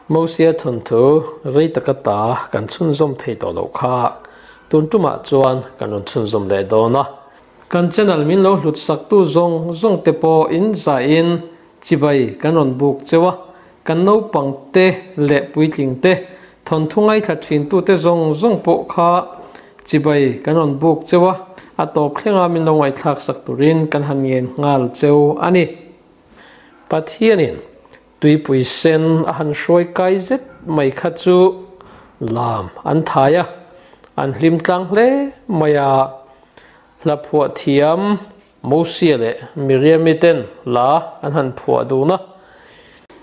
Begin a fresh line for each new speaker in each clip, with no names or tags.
Mosia thawnthu rei taka ta kan chhunzawm thei tawh loh kha tun tumah chuan kan rawn chhunzawm leh dawn a. Kan channel min lo hlut saktu zawng zawng te pawh in zaiin chibai kan rawn buk cheu a, kan naupang te leh puitling te thawnthu ngaithla thin tute zawng zawng pawh kha chibai kan rawn buk cheu a, a tawp thlenga min lo ngaihthlak sak turin kan han ngen nghal cheu a ni. Pathianin Tuipui sen a han hruai kai zet mai kha chu lam an thai a, an hlim tlang hle mai a. Hla phuah thiam Mosia leh Miriami ten hla an han phuah dun a.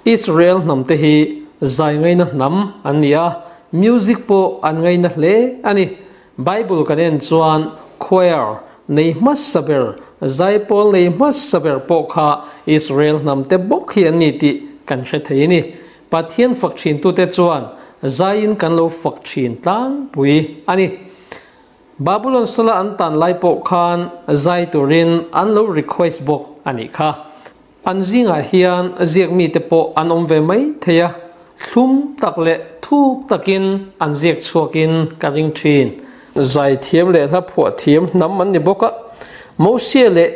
Israel hnam te hi zai ngaina hnam an ni a, music pawh an ngaina hle a ni. Bible kan en chuan choir nei hmasa ber, zaipawl nei hmasa ber pawh kha Israel hnam te bawk hi an ni tih kan hre thei a ni. Pathian fak thintute chuan zaiin kan lo fak thin tlangpui a ni. Babulon sala an tan lai pawh khan zai turin an lo request bawk a nih kha. An zingah hian ziak mite pawh an awm ve mai thei a, thlum tak leh thuk takin an ziak chhuakin ka ring thin. Zaithiam leh hla phuah thiam hnam an ni bawk a, Mosia leh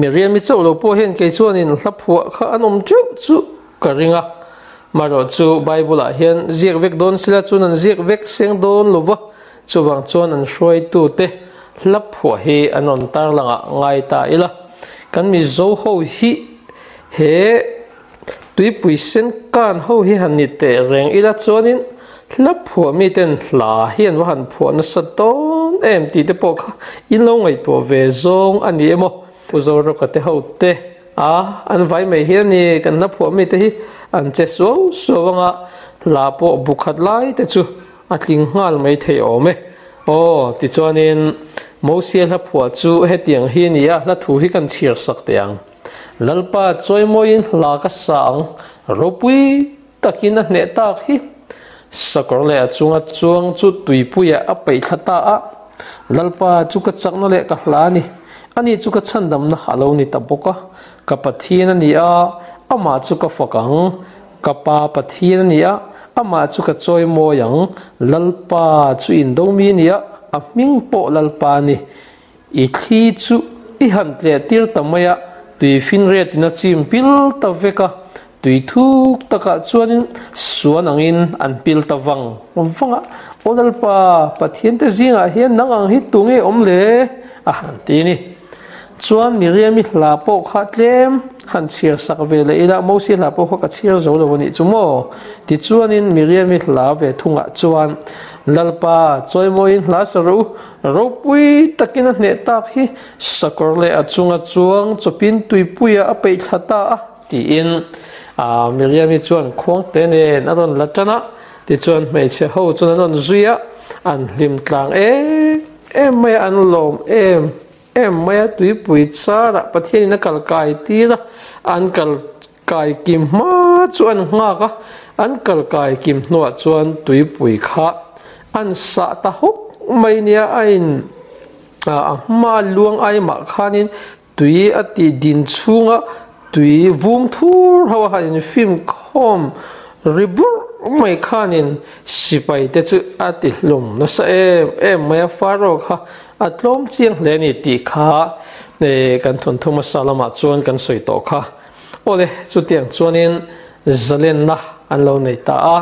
Miriam-i chauh lo pawh hian kei chuanin hla phuah kha an awm teuh chu ka ring a. Marawh chu Bible-ah hian ziak vek dawn sila chuan an ziak vek seng dawn lo va, chuvang chuan an hruaitute hla phuah hi an rawn tarlangah ngai ta ila. Kan Mizo ho hi he tuipui sen kan ho hi han ni teh reng ila chuanin hla phuah miten hla hi an va han phuah nasa dawn em tih te pawh kha in lo ngaihtuah ve zawng a ni emaw Pu Zorawka te ho te a an vai mai hi a ni kan hla phuah mite hi an che suau suau anga hla pawh bu khat lai te chu A tling nghal mai thei awm e. Aw, tichuanin Mosia hla phuah chu hetiang hi a ni a, hla thu hi kan chhiar sak teh ang. Lalpa chawimawiin hla ka sa ang, ropui takin a hneh tak hi. Sakawr leh a chunga chuang chu tuipuiah a peih thla ta a, Lalpa chu ka chakna leh ka hla a ni, ani chu ka chhandamna a lo ni ta bawk a, ka Pathian a ni a, amah chu ka fak ang. Ka Pa Pathian a ni a, amah chu ka chawi mawi ang. Lalpa chu indo mi a ni a, a hming pawh Lalpa a ni. I thli chu i han tleh tir ta mai a, tui finriatin a chim pil ta vek a, tui thuk takah chuanin suan angin an pil ta vang vang a. Aw Lalpa, Pathian te zingah hian nang ang hi tunge awm le? a han ti a ni. Chuan Miriam-i hla pawh kha tlem han chhiar sak ve leh ila, Mosia hla pawh kha ka chhiar zo lo a nih chu maw? Tichuanin Miriam-i hla ve thungah chuan, Lalpa, chawimawiin hla sa rawh u, ropui takin a hneh tak hi sakawr leh a chunga chuang chawpin tuipuiah a peih thla ta a, tiin Miriam-i chuan khuangte nen a rawn la tan a. Tichuan hmeichhe ho chuan an rawn zui a, an hlim tlang em em mai a, an lawm em em mai a, tuipui charah Pathianin a kal kai tir a, an kal kai kim hma chu an nghak a, an kal kai kim hnuah chuan tuipui kha an sah ta hawk mai nia, a in a hma luang ai mah khanin tui a tih din chhunga tui vum thur ho a han infim khawm ri burh mai khanin sipai te chu a ti hlum nasa em em mai a, Pharaoh kha a tlawm chiang hle a ni tih kha kan thawnthu hmasa lamah chuan kan sawi tawh kha. Awle, chutiang chuanin zalenna an lo nei ta a,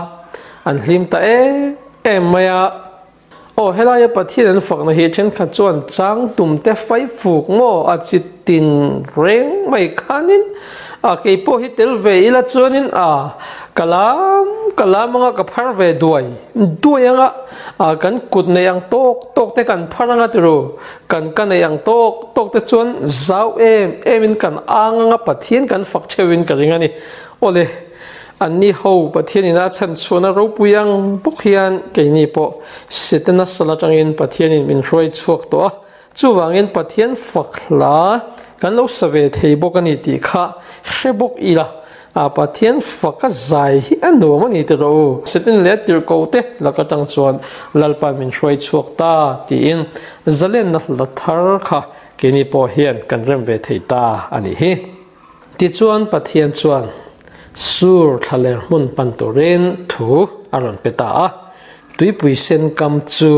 an hlim ta em em mai a. Aw, helaia Pathian an fakna hi thenkhat chuan chang tum te fai fuk maw a chi tin reng mai khanin a kei pawh hi tel ve ila chuanin a ka lam ka lam anga ka phar ve duai duai anga a kan kut nei ang tawk tawk te kan phar anga tiru kan ka nei ang tawk tawk te chuan zau em em in kan ang anga Pathian kan fak theuhin ka ring a ni. Awle. Anni ho Pathianin a chhan chhuahna ropui ang bawk hian keini pawh Setana sal atangin Pathianin min hruai chhuak tawh a, chuvangin Pathian fak hla kan lo sa ve thei bawk a ni tih kha hre bawk ila, a Pathian fak a zai hi a nuam a ni ti rawh u. Setan leh tirhkoh te lak atang chuan Lalpa'n min hruai chhuak ta tiin zalenna hla thar kha keini pawh hian kan rem ve thei ta a nih hi. Tichuan Pathian chuan. Sur thlaler hmun pan turin thu a rawn pe ta a, tuipui sen kam chu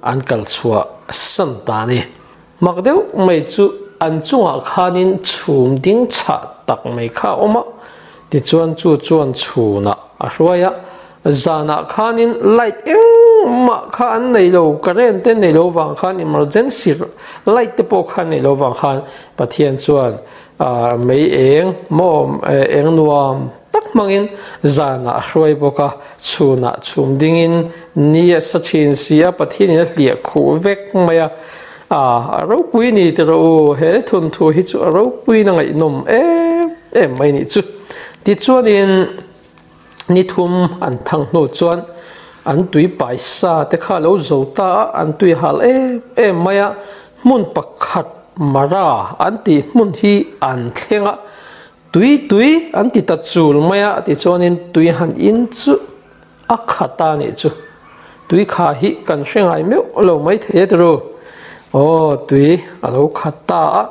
an kal chhuah san ta a ni. Mak deuh mai chu an chungah khanin chhum ding chhah tak mai kha a awm a, tichuan chu chuan chhunah a hruai a, zanah khanin light engmah kha an nei lo, current te nei lo vang khan emergency light te pawh kha an nei lo vang khan Pathian chuan Mei eng maw eng nuam tak hmangin zanah a hruai bawk a, chhunah chhum dingin ni a sa thin si a, Pathianin a hliah khuh vek mai a, a ropui ni ti rawh u, he thunthu hi chu a ropuiin a ngaihnawm em em mai nih chu. Tichuanin ni thum an thang hnu chuan an tui paisa te kha a lo zo ta a, an tui hal em em mai a, hmun pakhat Mara an tih hmun hi an thleng a, tui tui an ti ta chul mai a, tichuanin tui han in chu a khat a nih chu, tui kha hi kan hre ngai meuh lo mai thei a tiro, aw tui a lo khat ta a,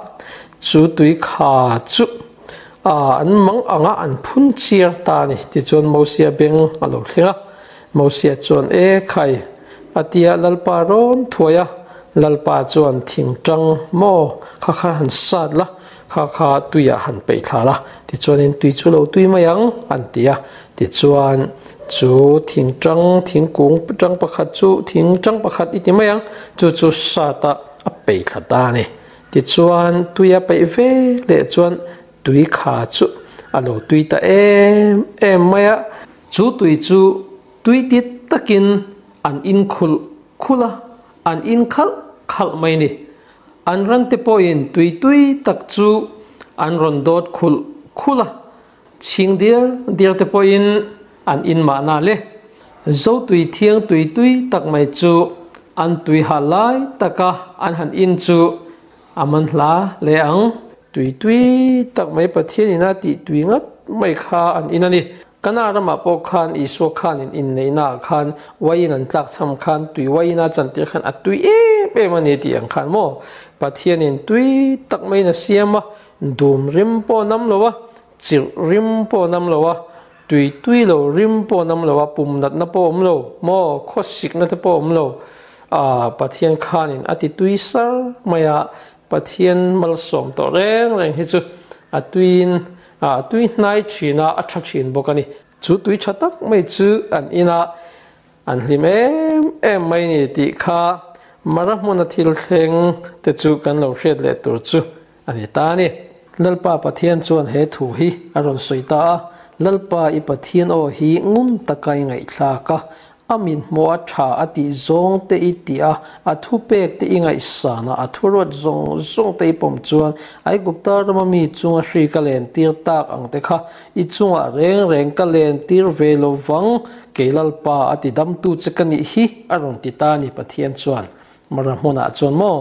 chu tui kha chu. A, an mang anga an phun chiar ta a ni, tichuan Mosia beng a lo thleng a. Mosia chuan, E khai, a tia Lalpa rawn thuai a, Lalpa chuan thing tang maw kha kha han sat la, kha kha tuiah han peih thla la, tichuanin tui chu lo tui mai ang, an ti a. Tichuan, chu thing tang, thingkung tang pakhat chu thing tang pakhat i ti mai ang, chu chu sat a a peih thla ta a ni. Tichuan, tui a peih ve leh chuan tui kha chu a lo tui ta em em mai a. Chu tui chu tui ti takin an in khulh khulh a, an in khalh khalh mai ni. An ran te pawhin tui tui tak chu an rawn dawt khulh khulh a, chhing diar diar te pawhin an in mahna le. Zotui thiang tui tui tak mai chu an tui ha lai taka an han in chu a man hla leh ang. Tui tui tak mai Pathian ina tih tui ngat mai kha an in a ni. Kana ramah pawh khan Isua khanin inneihnaah khan uaiin an tlak chham khan tui uaiin a chantir khan a tui em em a ni tih ang khan maw Pathianin tui tak maiin a siam a, dum rim pawh a nam lo a, chirh rim pawh a nam lo a, Tui tui lo, rim pawh an awm lo a, pum natna pawh a awm lo, maw khawsikna te pawh a awm lo. Aaa Pathian khanin a ti tui sar mai a, Pathian malsawm tawh reng reng hi chu a tuiin a tui hnai thin a, a tha thin bawk a ni. Chu tui tha tak mai chu an ina an hlim em em mai ni tih kha Mara hmuna thil thleng te chu kan lo hriat leh tur chu A ni ta a ni. Lalpa Pathian chuan he thu hi a rawn sawi ta a, Lalpa i Pathian aw hi ngun taka i ngaihthlak a, a min hmuh a tha a tih zawng te i tih a, a thupek te i ngaihsan a, a thuruat zawng zawng te i pawm chuan Aigupta rama mi chunga hri ka len tir tak ang te kha i chungah reng reng ka len tir ve lo vang, kei Lalpa a ti damtu che ka nih hi, a rawn ti ta a ni Pathian chuan. Mara hmunah chuan maw?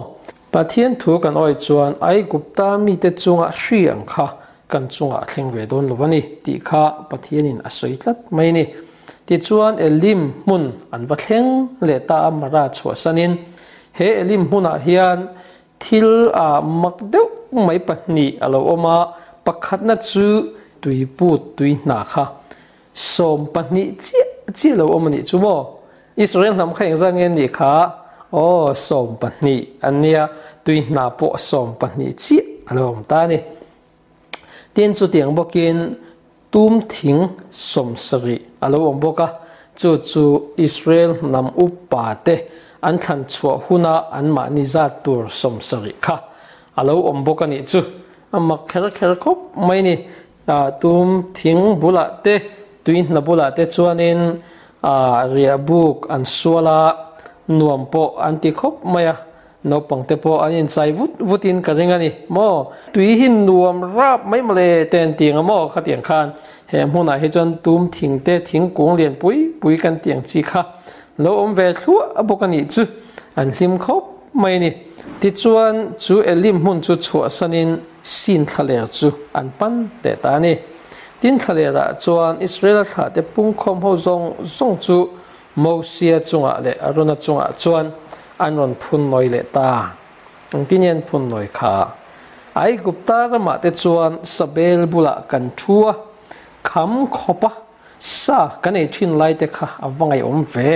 Pathian thu kan awih chuan Aigupta mite chunga hri ang kha kan chungah a thleng ve dawn lo a ni tih kha Pathianin a sawi tlat mai a ni. Tichuan Elim hmun an va thleng leh ta a Mara chhuahsanin he Elim hmunah hian thil a mak deuh mai pahnih a lo awm a, pakhatna chu tuiput tui hna kha 12 chiah chiah lo awm a nih chu maw? Israel hnam kha engzah nge nih kha? Aw, 12 an nia, tui hna pawh 12 chiah a lo awm ta a ni. Tin, chutiang bawkin tum thing 70 a lo awm bawk a, chu chu Israel hnam upa te an thlan chhuah huna anmahni zat tur 70 kha a lo awm bawk a nih chu. A mak kher kher khawp mai ni. Tum thing bulah te, tui hna bulah te chuanin riah buk an sual a, nuam pawh an ti khawp mai a, naupang te pawh an inchai vut vutin ka ring a ni maw? Tui hi nuam rap mai mawle te an ti ang a maw? Khatiang khan he hmunah hi chuan tum thing te, thingkung lian pui pui kan tih ang chi kha lo awm ve thluah bawk a nih chu, an hlim khawp mai a ni. Tichuan chu Elim hmun chu chhuahsanin Sin thlaler chu an pan teh ta a ni. Tin thlalerah chuan Israela thlahte pungkhawm ho zawng zawng chu Mosia chungah leh Arona chungah chuan an rawn phun nawi leh ta. Engtin nge an phun nawi kha? Aigupta ramah te chuan Sabel bulah kan thu a. Kham khawpa sa kan ei thin lai te kha a va ngaihawm ve.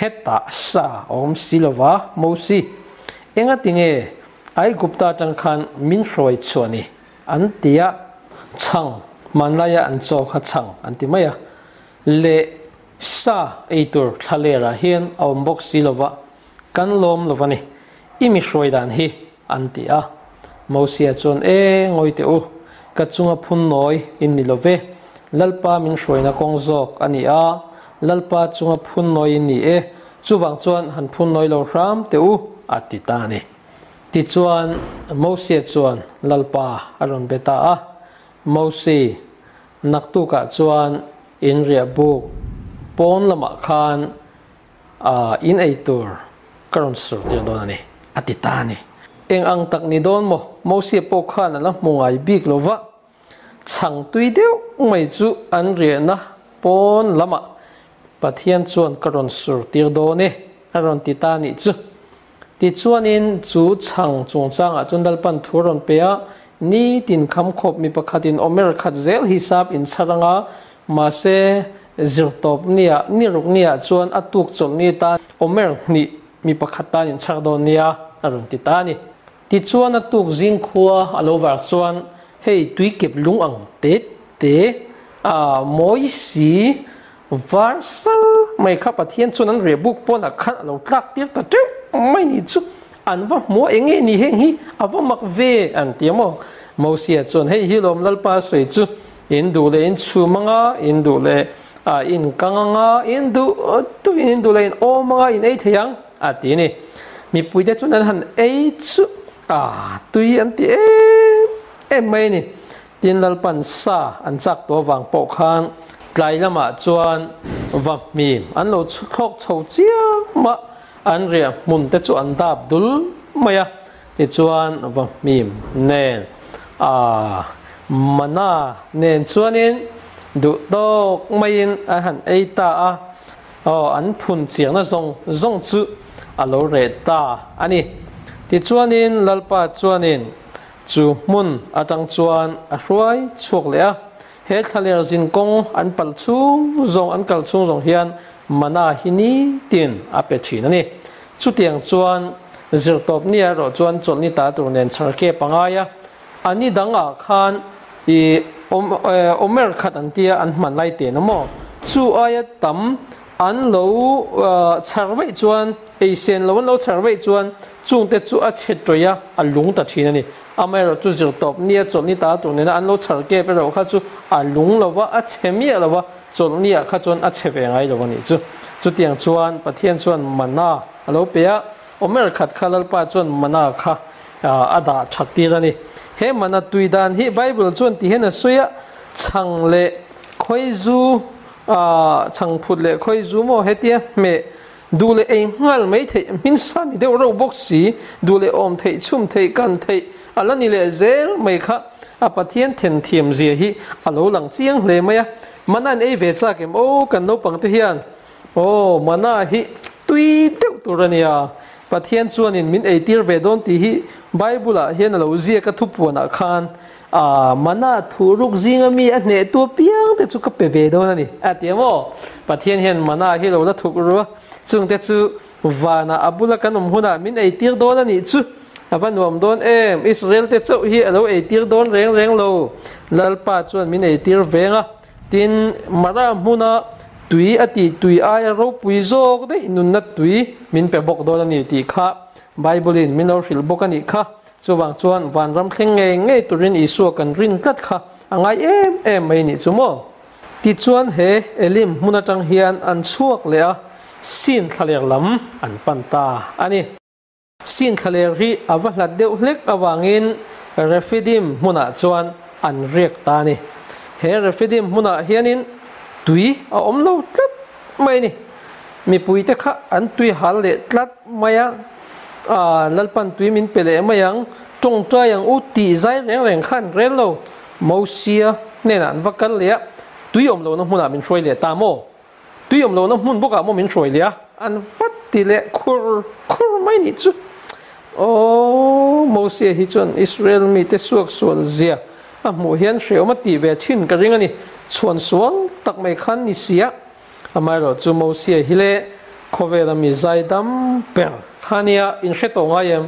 Hetah sa a awm si lova Mosi, engati nge Aigupta atang khan min hruai chhuah ni? an ti a. Chhang, hmanlaia an chaw kha chhang an ti mai a, leh sa ei tur thlalerah hian a awm bawk si lova kan lawm lo va ni, i mi hruai dan hi, an ti a. Mosia chuan, E, ngawi teh u, ka chunga phun nawi in ni lo ve, Lalpa min hruaina kawng zawk a ni a, Lalpa chunga phun nawi in ni e, chuvang chuan han phun nawi lo hram teh u, a ti ta a ni. Tichuan, Mosia chuan Lalpa a rawn be ta a, Mosi, naktukah chuan in riah buk pawn lamah khan A in ei tur ka rawn sur tir dawn a ni, a ti ta a ni. Eng ang tak ni dawn maw? Mosia pawh khan a la hmu ngai bik lo va, chhang tui deuh mai chu an riahna pawn lamah Pathian chuan ka rawn sur tir dawn e, a rawn ti ta a nih chu. Tichuanin chu chhang chungchangah chuan Lalpan thu a rawn pe a, Nitin khamkhawp mi pakhatin omer khat zel hisap inchhar anga, mahse zirtawp nia ni ruk nia chuan a tuk chawlh ni tan omer hnih mi pakhat tan inchhar dawn nia a rawn ti ta a ni. Tichuan a tuk zing khua a lo var chuan hei tuikep lung ang te te a mawi si Var sar mai kha Pathian chuan an reh buk pawnah khan a lo tlak tir ta teuh mai ni chu an va hmu a, enge ni heng hi a va mak ve an ti a maw? Mosia chuan hei hi lawm Lalpa sawi chu in duh leh in chhum anga, in duh leh in kang anga, in duh duhin in duh leh in awm anga in ei thei ang a ti a ni. Mipuite chuan an han ei chu a tui an ti em em mai a ni. Tin Lalpan sa an chak tawh avang pawh khan tlai lamah chuan va hmim an lo thlawk chho chiam a, an riah hmun te chu an dap dul mai a, tichuan va hmim nen a mana nen chuanin duh tawk maiin an han ei ta a, aw an phun chiangna zawng zawng chu a lo reh ta a ni. Tichuanin Lalpa chuanin Chu hmun atang chuan a hruai chhuak leh a, he thlaler zin kawng an pal chhung zawng an kal chhung zawng hian mana hi nitin a pe thin a ni. Chutiang chuan zirtawp ni erawh chuan chawlhni ta tur nen chhar kep a ngai a, a ni dangah khan i omer khat an tia an hman lai ten a maw? Chu aia tam an lo chhar vaih chuan Ei sen lo an lo chhar vaih chuan chungte chu a chhe tawih a, a lung ta thin a ni. Amaherawh chu zirtawp nia chawlhni ta tur nena an lo chhar kep erawh kha chu a lung lo va, a chhe miah lo va, chawlhniah kha chuan a chhe ve ngai lo a nih chu. Chutiang chuan Pathian chuan mana a lo pe a, Omer khat kha Lalpa chuan mana kha a dah that tir a ni. He mana tui dan hi Bible chuan ti hian a sawi a, chhang leh khawizu, chhangphut leh khawizu maw hetia hmeh Duh leh ei nghal mai theih, hmin sa ni deuh reuh bawk si, duh leh awm theih, chhum theih, kan theih a la ni leh zel mai kha a Pathian then thiam zia hi a lo lang chiang hle mai a. Mana an ei ve chak em aw kan naupang te hian aw mana hi tui deuh tur a nia, Pathian chuanin min ei tir ve dawn tih hi Bible ah hian a lo ziak a thupuanah khan A mana thu ruk zinga mi a hneh tu apiang te chu ka pe ve dawn a ni, a ti a maw? Pathian hian mana hi lo la thuk ru a, chungte chu vanah a bula kan awm hunah min eitir dawn a nih chu a va nuam dawn em? Israel te chauh hi a lo eitir dawn reng reng lo, Lalpa chuan min eitir veng a, tin Mara hmuna tui a tih tui aia ropui zawk daih nunna tui min pe bawk dawn a ni tih kha Bible in min lo hrilh bawk a nih kha. Chuvang chuan vanram thleng ngei ngei turin Isua kan rin tlat kha a ngai em em mai nih chu maw? Tichuan he Elim hmun atang hian an chhuak leh a, Sin thlaler lam an pan ta a ni. Sin thlaler hi a va hlat deuh hlek avangin Refidim hmunah chuan an riak ta a ni. He Refidim hmunah hianin tui a awm lo tlat mai a ni. Mipuite kha an tui hal leh tlat mai a. A, Lalpan tui min pe leh mai ang, tawngtai ang u tih zai reng reng khan rel lo. Mosia hnenah an va kal leh a, tui awm lohna hmunah min hruai leh ta maw? Tui awm lohna hmun bawkah maw min hruai leh a? An va ti leh khur khur mai nih chu. Aw, Mosia hi chuan Israel mite suaksual zia a hmuh hian hreawm a tih ve thin ka ring a ni. Chhuan sual tak mai khan ni sia. Amaherawhchu Mosia hi leh khawvela mi zaidam ber kha nia, in hre tawh ngai em?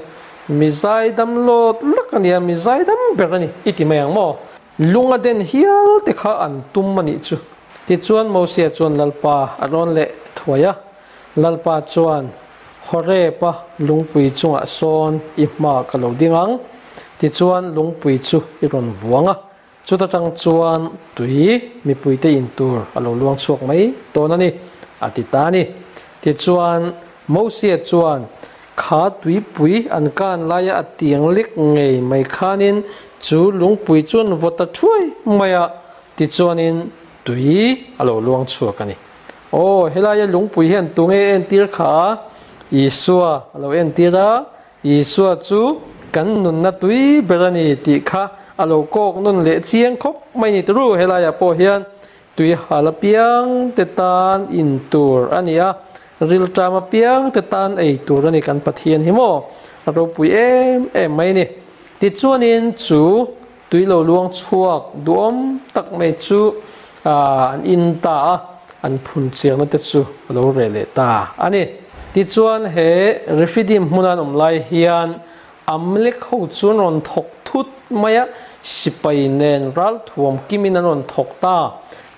Mi zaidam lawt lak a nia, mi zaidam ber a ni i ti mai ang maw? Lung a den hial te kha an tum a nih chu. Tichuan Mosia chuan Lalpa a rawn leh thuai a, Lalpa chuan, Horeb-a lungpui chungah sawn i hma ka lo ding ang, tichuan lungpui chu i rawn vuang a, Chuta tang chuan tui mipuite in tur a lo luang chhuak mai dawn a ni, a ti ta a ni. Tichuan, Mosia chuan kha tuipui an kan laia a tiang lek ngei mai khanin chu lungpui chuan vaw ta thuai mai a, tichuanin tui a lo luang chhuak a ni. Aw, helaia lungpui hian tunge entir kha? Isua a lo entir a, Isua chu kan nunna tui ber a ni tih kha a lo kawk nawn leh chiang khawp mai ni turu. Helaiah pawh hian tui hal apiang te tan in tur a ni a, rilṭam apiang te tan ei tur a ni kan Pathian hi maw a ropui em em mai ni. Tichuanin chu tui lo luang chhuak duhawm tak mai chu an in ta a, an phun chiangna te chu a lo reh leh ta a ni. Tichuan he Rephidim hmuna an awm lai hian Amalek ho chu an rawn thawk thut mai a, sipai nen ralthuam kimin an rawn thawk ta.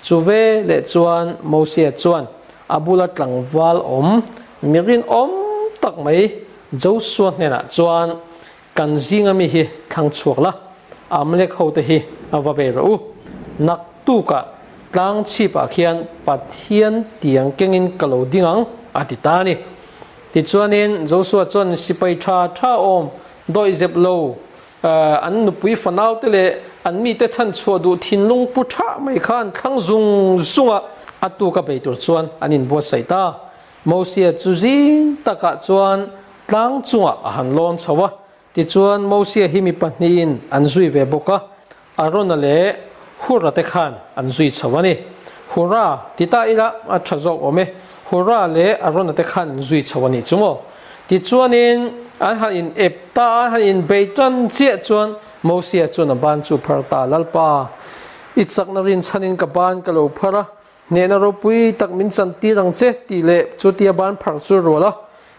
Chu ve leh chuan Mosia chuan a bula tlangval awm mi rinawm tak mai Josua hnenah chuan Kan zinga mi hi thlang chhuak la, Amalek hote hi a va bei rawh u. Naktukah tlang chhipah khian Pathian tiang kengin ka lo ding ang, a ti ta a ni. Tichuanin Joshua chuan sipai tha tha awm dawih zep lo, an nupui fanaute leh an mite chhan chhuah duh thinlung pu tha mai khan thlang zung zunga a tuka bei tur chuan an inbuatsaih ta. Mosia chu zing takah chuan tlang chungah a han lawn chho a, tichuan Mosia hi mi pahnihin an zui ve bawk a, Arona leh Hura te khan an zui chho a ni. Hura ti ta ila a tha zawk awm e, Hura leh Arona te khan an zui chho a nih chu maw? Tichuanin an han in ep ta a, an han in bei tan chiah chuan Mosia chuan a ban chu phar ta, Lalpa, i chakna rinchhanin ka ban ka lo phar a, Hnehna ropui tak min chantir ang che tih leh chutia ban phar chu a rual a.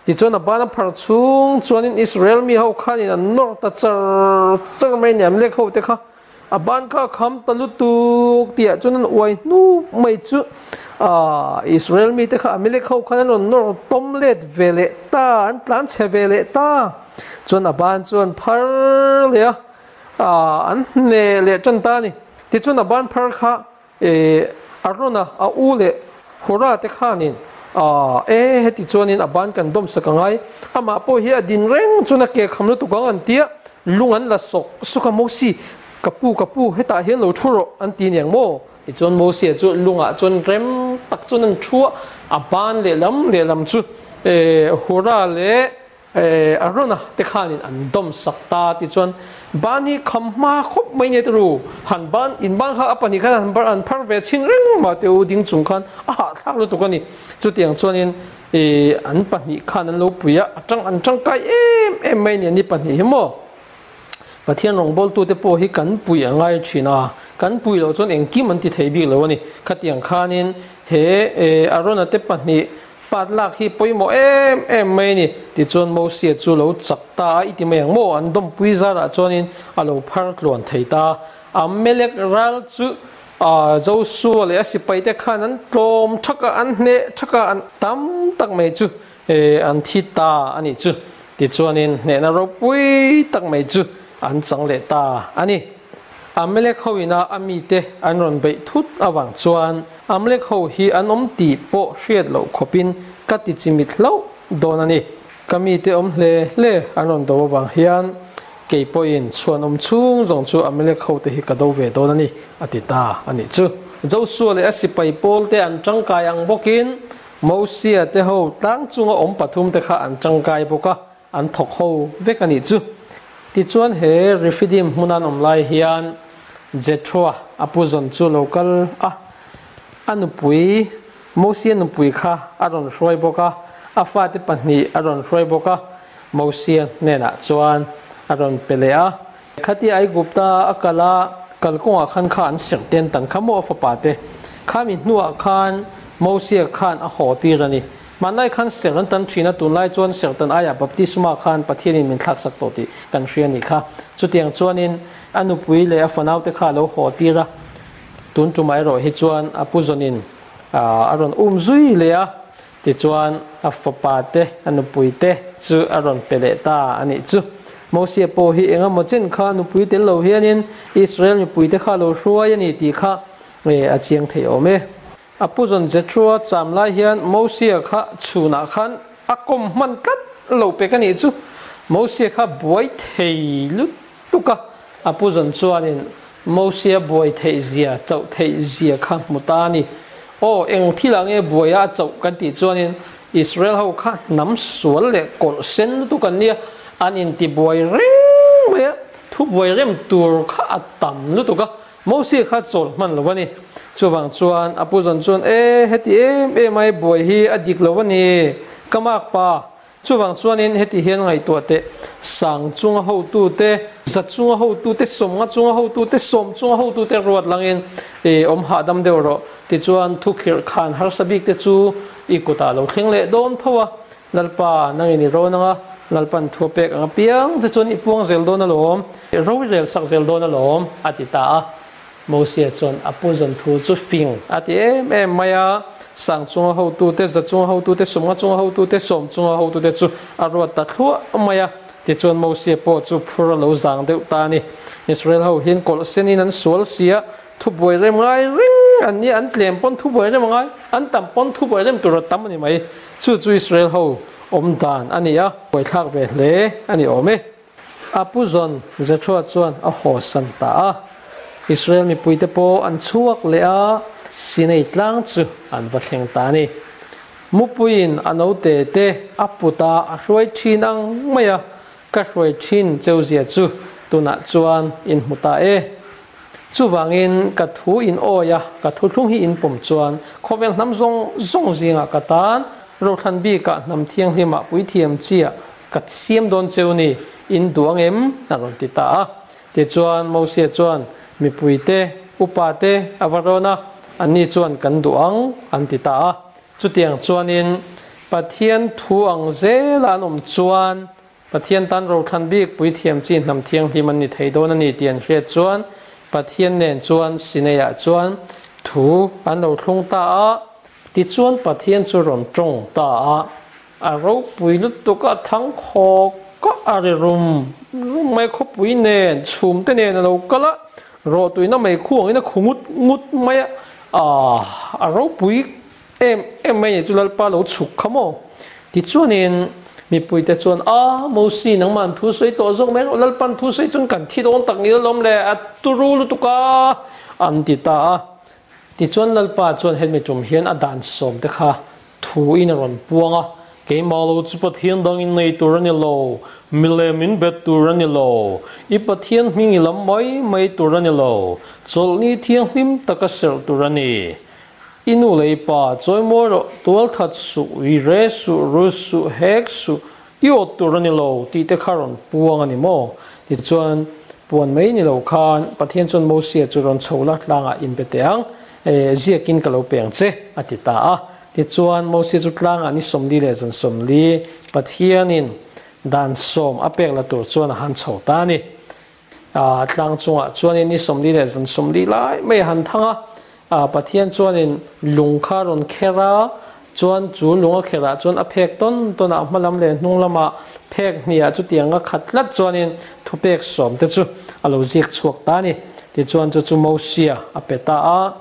Tichuan a ban a phar chhung chuanin Israel mi ho khanin an nawr ta char char mai ni Amalek ho te kha a ban kha a kham ta lutuk tih ah chuan an uai hnu mai chu ah Israel mi te kha Amalek ho khan an rawn nawr tawm let ve leh ta an tlan chhe ve leh ta chuan a ban chu an phar leh a ah an hneh leh tan ta a ni. Tichuan a ban phar kha E, Arona, a u leh Hura te khanin, A, e, heti chuanin a ban kan dawm sak angai, amah pawh hi a din reng chuan a ke kham lutuk ang an ti a, lung an la sawk sawk a, Mosi, ka pu, ka pu, hetah hian lo thu rawh, an ti niang maw? Tichuan Mosia chu lungah chuan rem tak chuan an thu a, a ban lehlam lehlam chu, e, Hura leh Arona te khanin an dawm sak ta tichuan ban hi kham hma khawp mai nia turu han ban in ban kha a pahnih khan han an phar ve chhin reng mah te u ding chung khan a hahthlak lutuk a ni chutiang chuanin ih an pahnih khan an lo pui a a tang an tangkai em em mai nia ni pahnih hi maw Pathian rawngbawltute pawh hi kan pui a ngai thin a kan pui loh chuan engkim an ti thei bik lo a ni khatiang khanin he Arona te pahnih Pat lak hi pawimawh em em mai a ni. Tichuan Mosia chu lo chak ta a, i ti mai ang maw? An dawmpui zarah chuanin a lo phar tluan thei ta. Amalek ral chu Josua leh a sipaite khan an tlawm thak a, an hneh thak a, an tam tak mai chu an thi ta a nih chu. Tichuanin hnehna ropui tak mai chu an chang leh ta a ni. Amalek ho ina a mite an rawn beih thut avang chuan Amalek ho hi an awm tih pawh hriat loh khawpin ka ti chimit hlauh dawn a ni. Ka mite awm hle hle an rawn do avang hian kei pawhin chhuan awm chhung zawng chu Amalek ho te hi ka do ve dawn a ni, a ti ta a nih chu. Josua leh a sipai pawl te an tangkai ang bawkin Mosia te ho tlang chunga awm pathum te kha an tangkai bawk a, An thawk ho vek a nih chu. Tichuan he Rephidim hmuna an awm lai hian Jethroa a pu zawn chu lo kal a, a nupui Mosia nupui kha a rawn hruai bawk a, a fate pahnih a rawn hruai bawk a, Mosia hnenah chuan a rawn pe leh a. Khatia Aigupta a kal a, Kalkawngah khan kha an serh ten tan kha maw a fapa te khami hnuah khan Mosia khan a haw tir a ni. Hmanlai khan serh an tan thin a, tunlai chuan serh tan aiah baptisma khan Pathianin min thlaksak tawh tih kan hria a nih kha. Chutiang chuanin a nupui leh a fanaute kha a lo haw tir a, tun tumah erawh hi chuan a pu zawnin a rawn um zui leh a, Tichuan, a fapa te, a nupui te chu a rawn pe leh ta a nih chu. Mosia pawh hi eng emaw chen kha nupui tel lo hianin Israel mipui te kha a lo hruai a ni tih kha a chiang thei awm e. A pu zawn Jethroa cham lai hian Mosia kha chhunah khan a kawm hman tlat lo pek a nih chu. Mosia kha buai thei lutuk a, a pu zawn chuanin Mosia buai theih zia, chauh theih zia kha hmu ta a ni. Aw, eng thilah nge buaia a chauh kan tih chuanin Israel ho kha hnam sual leh kawlh sen lutuk an nia, an intibuai reng mai a, thu buai rem tur kha a tam lutuk a, Mosia kha chawl hman lo a ni. Chuvang chuan a pu zawn chuan, E, heti em em ai buai hi a dik lo a ni, ka mak pa, Chuvang chuanin heti hian ngaihtuah teh, sang chunga hotute, za chunga hotute, sawmnga chunga hotute, sawm chunga hotute ruat langin i awm hahdam deuh rawh. Tichuan thukhirh khan harsa bikte chu i kutah lo thleng leh dawn tho a, Lalpa nangin i rawn anga, Lalpan thu a pek ang apiang te chuan i puang zel dawn alawm, i ro i rel sak zel dawn alawm, a ti ta a. Mosia chuan a pu zawn thu chu fing a ti em em mai a, sang chunga hotute, za chunga hotute, sumnga chunga hotute, sawm chunga hotute chu a ruat ta thluah mai a. Tichuan Mosia pawh chu phur a lo zang deuh ta a ni. Israel ho hian kawlh senin an sual si a, thubuai rem ngai reng an nia, an tlem pawn thubuai rem a ngai, an tam pawn thubuai rem tur a tam a ni mai. Chu chu Israel ho awm dan a ni a, buaithlak ve hle a ni awm e. A pu zawn Jethroa chuan a hawsan ta a. Israel mipuite pawh an chhuak leh a, Sinai tlang chu an va thleng ta a ni. Mupuiin a naute te a put a, a hruai thin ang mai a, ka hruai thin cheuzia chu tunah chuan in hmu ta e. Chuvangin ka thu in awi a, ka thuthlung hi in pawm chuan khawvel hnam zawng zawng zingah ka tan rothlan bikah hnam thianghlimah puithiam chiah Ka siam dawn cheu ni, in duh ang em? a rawn ti ta a. Tichuan Mosia chuan mipuite, upate a va rawn a, anni chuan kan duh ang an ti ta a. Chutiang chuanin Pathian thu ang zela an awm chuan Pathian tan rothlan bik puithiam chi hnam thianghlim an ni thei dawn a ni tih an hriat chuan Pathian nen chuan Sinaiah chuan thu an lo thlung ta a. Tichuan Pathian chu rawn tawng ta a, A ropui lutuk a thang khawk a, a ri rum rum mai khawpui nen chhum te nen a lo kal a, rawhtuina mei khu angin a khu ngut ngut mai a, aah a ropui em em mai ni chu Lalpa lo chhuk kha maw? Tichuanin mipui te chuan a Mosi nangmah an thu sawi tawh zawk mai rawh Lalpa'n thu sawi chuan kan thi dawn tak ni alawm le a turu lutuk a an ti ta a. Tichuan Lalpa chuan hemi tum hian a dan sawm te kha Thu in a rawn puang a, Keimah lo chu Pathian dang in nei tur a ni lo, milem in bet tur a ni lo, i Pathian hming i lam mai mai tur a ni lo, chawlhni thianghlim taka serh tur a ni. I nu leh i pa chawimawi rawh, tualthat suh, ui re suh, ru suh, hek suh, i awt tur a ni lo tih te kha rawn puang a ni maw? Tichuan, puan mai ni lo khan Pathian chuan Mosia chu rawn chho la tlangah in be teh ang. Ziakin ka lo pe ang che, a ti ta a. Tichuan, Mosia chu tlangah ni 40 leh zan 40 Pathianin dan sawm a pek la tur chuan a han chho ta a ni. Tlang chungah chuanin ni 40 leh zan 40 lai mai a han thang a. Pathian chuanin lung kha a rawn kher a, chuan chu lung a kherah chuan a phek tawn tawn a, hma lam leh hnung lamah phek hniah chutiang a khat tlat chuanin thupek sawm te chu a lo ziak chhuak ta a ni. Tichuan chu chu Mosia a pe ta a,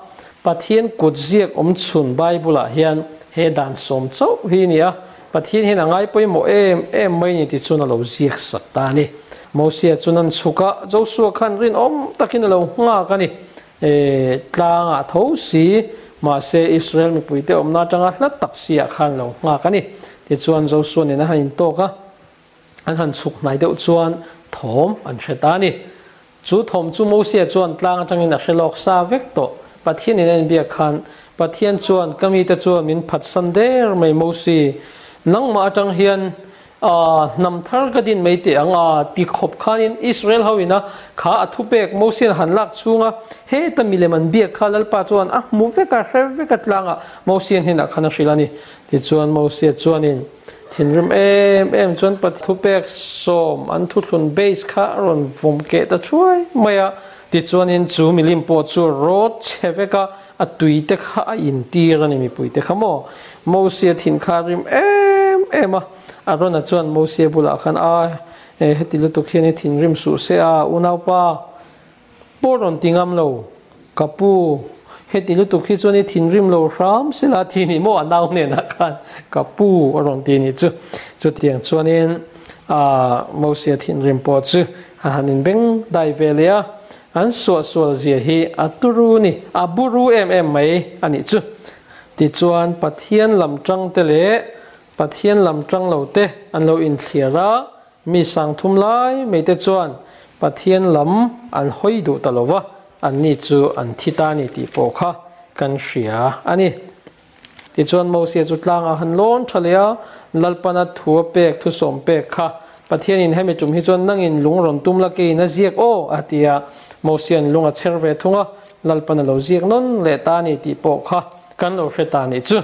Pathian kut ziak awm chhun Bible-ah hian he dan sawm chauh hi a ni a, Pathian hian a ngai pawimawh em em mai ni tichuan a lo ziak sak ta a ni. Mosia chuan an chhuk a, Joshua khan rinawm takin a lo nghak a ni. Tlangah tho si, mahse Israel mipuite awmna atanga hla tak siah khan lo nghak a ni. Tichuan Joshua nen a han intawk a, an han chhuk hnai deuh chuan thawm an hre ta a ni. Chu thawm chu Mosia chuan tlang atangin a hre lawk sa vek tawh. Pathian in a inbiak khan, Pathian chuan ka mite chuan min phatsan der mai Mosi, nangmah atang hian. Hnam thar ka din mai teh ang a ti khawp khanin Israel ho ina kha a thupek Mosian han lak chhunga heta milem an biak kha Lalpa chuan a hmu vek a, hre vek a tlangah Mosian hnenah khan a hrilh a ni. Tichuan Mosia chuanin thinrim em em chuan Pathupek sawm an thuthlun base kha a rawn vawm keh ta thuai mai a. Tichuanin chu milim pawh chu rawt chhe vek a, a tui te kha a intir a ni mipui te kha maw. Mosia thin kha a rim em em a, Arona chuan Mosia bulah khan a heti lutuk hian i thinrim suh se a, unaupa pawh rawn ti ngam lo, ka pu, heti lutuk hi chuan i thinrim lo hram se la ti ni maw a nau hnenah khan ka pu a rawn ti ni chu. Chutiang chuanin Mosia thinrim pawh chu a han inbeng dai ve leh a, an suahsual zia hi a turu ni, a buru em em mai a nih chu. Tichuan Pathian lam tangte leh Pathian lam tang lo te an lo inthliar a, mi sang thum lai mai te chuan Pathian lam an hawi duh ta lo va, anni chu an thi ta ni tih pawh kha kan hria a ni. Tichuan Mosia chu tlangah han lawn tha leh a, Lalpana thu a pek, thusawm pek kha Pathianin hemi tum hi chuan nangin lung rawn tum la keiin a ziak aw a ti a, Mosia'n lung a chher ve thung a, Lalpana lo ziak nawn leh ta ni tih pawh kha kan lo hre ta nih chu.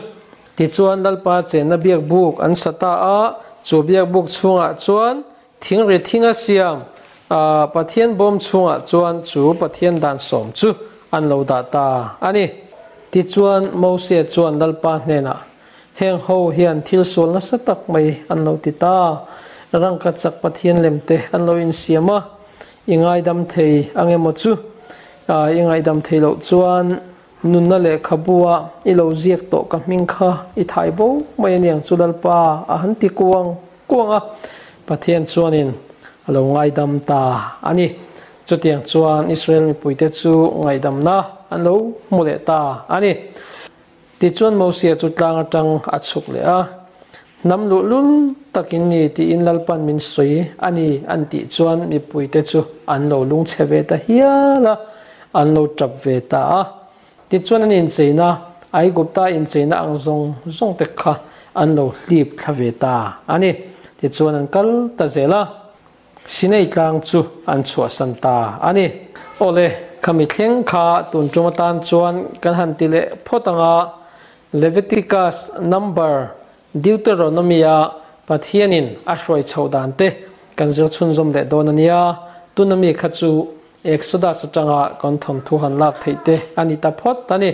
Tichuan Lalpa chenna biakbuk an sa ta a, chu biakbuk chhungah chuan thingri thinga siam a Pathian bawm chhungah chuan chu Pathian dan sawm chu an lo dah ta a ni. Tichuan Mose chuan Lalpa hnenah, Heng ho hian thil sual nasa tak mai an lo ti ta, rangka chak Pathian lem te an lo insiam a, i ngaidam thei ang emaw chu? I ngaihdam thei loh chuan Nunna lehkhabua i lo ziak tawh ka hming kha i thai bo mai a niang chu Lalpa a han ti kuang kuang a, Pathian chuanin a lo ngaidam ta a ni. Chutiang chuan Israel mipuite chu ngaihdamna an lo hmu leh ta a ni. Tichuan Mosia chu tlang atang a chhuk leh a, Hnam luhlul takin ni tiin Lalpan min sawi a ni an tih chuan mipuite chu an lo lungchhe ve ta hial a, an lo tap ve ta a. Tichuan an incheina, Aigupta incheina ang zawng zawng te kha an lo hlip thla ve ta a ni. Tichuan an kal ta zel a. Sinai tlang chu an chhuahsan ta a ni. Awle, khami thleng kha tun tum atan chuan kan han ti leh phawt ang a, Leviticus, Number, Deuteronomy-a Pathianin a hruai chhoh dan te kan zir chhunzawm leh dawn a nia. Tuna mi kha chu Exodus atanga kan thawmthu han lak theih te a ni ta phawt a ni.